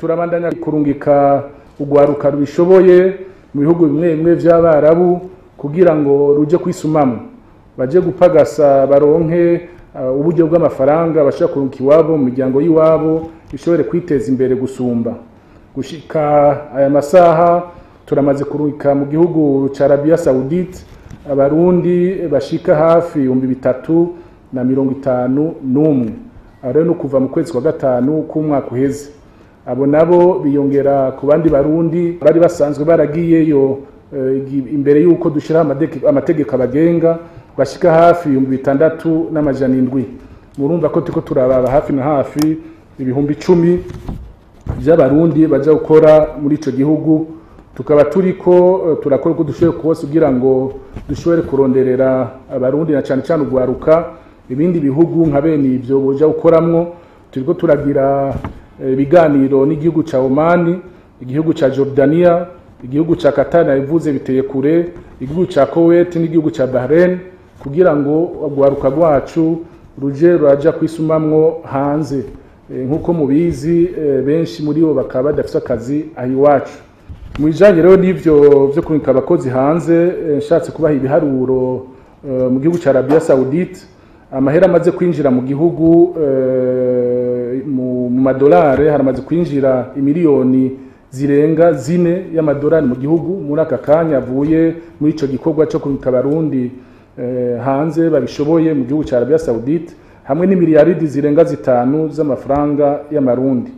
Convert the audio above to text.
Turabandanya kurungika urwaruka rubishoboye mu bihugu bimwe bimwe vy'Abarabu kugira ngo ruje kwisumamwo, baje gupagasa, baronke uburyo bw'amafaranga bashobora kurungika iwabo mu miryango y'iwabo, ishobore kwiteza imbere gusumba. Gushika aya masaha, turamaze kurungika mu gihugu ca Arabia Saoudite Abarundi bashika hafi 3051. Aho rero no kuva mu kwezi kwa gatanu k'umwaka uheze. Abo nabo biyongera ku bandi Barundi bari basanzwe baragiyeyo imbere y'uko dushiraho amategeko abagenga, bashika hafi 6700. Murumva ko turiko turababa hafi na hafi 10,000 vy'Abarundi baja gukora muri ico gihugu. Tukaba turiko turakora uko dushoboye kose kugira ngo dushobore kuronderera Abarundi, na cane cane urwaruka, ibindi bihugu nka bene ivyo boja gukoramwo. Turiko turagira ibiganiro n'igihugu ca Omani, igihugu ca Jordania, igihugu ca Qatar, nabivuze biteye kure, igihugu ca Kuwait n'igihugu ca Bahrain, kugira ngo urwaruka rwacu ruje ruraja kwisumamwo hanze. Nk'uko mubizi, benshi muri bo bakaba badafise akazi aho iwacu. Mu bijanye rero n'ivyo vyo kurungika abakozi hanze, nshatse kubaha ibiharuro, mu gihugu ca Arabia Saoudite amahera amaze kwinjira mu gihugu mu madolari, haramaze kwinjira imiliyoni zirenga 4 y'amadolari mu gihugu muri aka kanya, avuye muri ico gikorwa co kurungika Abarundi hanze babishoboye mu gihugu ca Arabia Saoudite, hamwe n'imiliyaridi zirenga 5 z'amafaranga y'Amarundi.